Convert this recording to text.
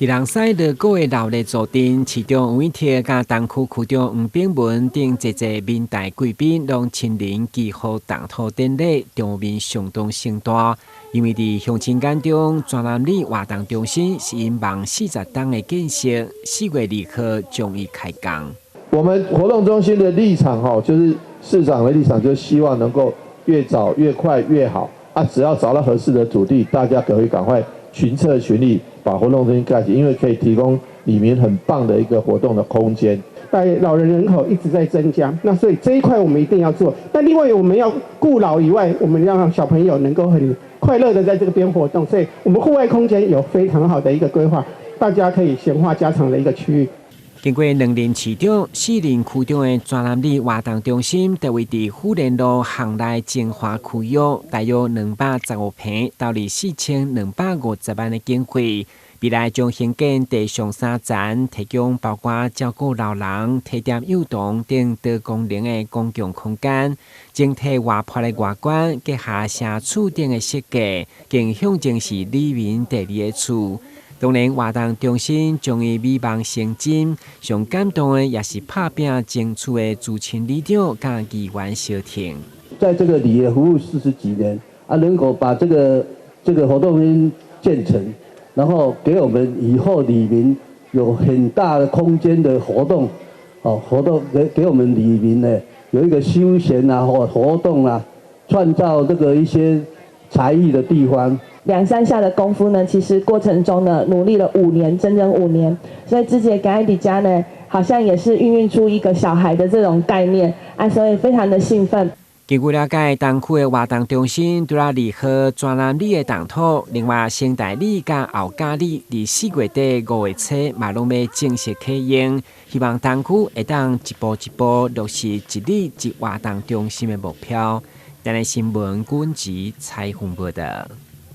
佇人西鑼鼓的鬧熱助陣，市長黃偉哲佮東區區長黃炳文等濟濟民代貴賓，攏親臨祈福動土典禮，場面相當盛大。因為佇鄉親眼中，專南里活動中心是𪜶望40冬的建設，4月2號將會開工。我們活動中心的立場，哈，就是市長的立場，就希望能夠越早越快越好。啊，只要找到合適的土地，大家可以趕快群策群力把活動中心蓋起，因為可以提供里民很棒的一個活動的空間。在老人人口一直在增加，那所以這一塊我們一定要做。但另外我們要顧老以外，我們要讓小朋友能夠很快樂的在這個邊活動，所以我們戶外空間有非常好的一個規劃，大家可以閒話家常的一個區域。經過兩任市長、四任區長的專南里活動中心，佇位佇富連路巷內精華區域，大約215坪，投入4250萬的經費。未來將興建地上三層，提供包括照顧老人、體驗幼童等多功能的公共空間。整體活潑的外觀，結合社區頂的設計，更象徵是里民第二个厝。當然，活動中心將伊美夢成真，上感動的也是拍拚爭取的資深里長佮議員相挺。在這個里服務40幾年，啊，能夠把這個活動中心建成，然後給我們以後里民有很大的空間的活動，哦，活動給我們里民呢有一個休閒啊或活動啊，創造這個一些才藝的地方。兩三下的功夫呢，其實過程中呢，努力了五年，整整五年。所以芝姐今仔日佇遮呢，好像也是孕育出一個小孩的這種概念，啊，所以非常的興奮。根據了解，東區的活動中心除了2號專南里的動土，另外生大里佮後甲里佇4月底5月初嘛攏欲正式啟用，希望東區會當一步一步落實一里一活動中心的目標。台南新聞軍籍採訪報道。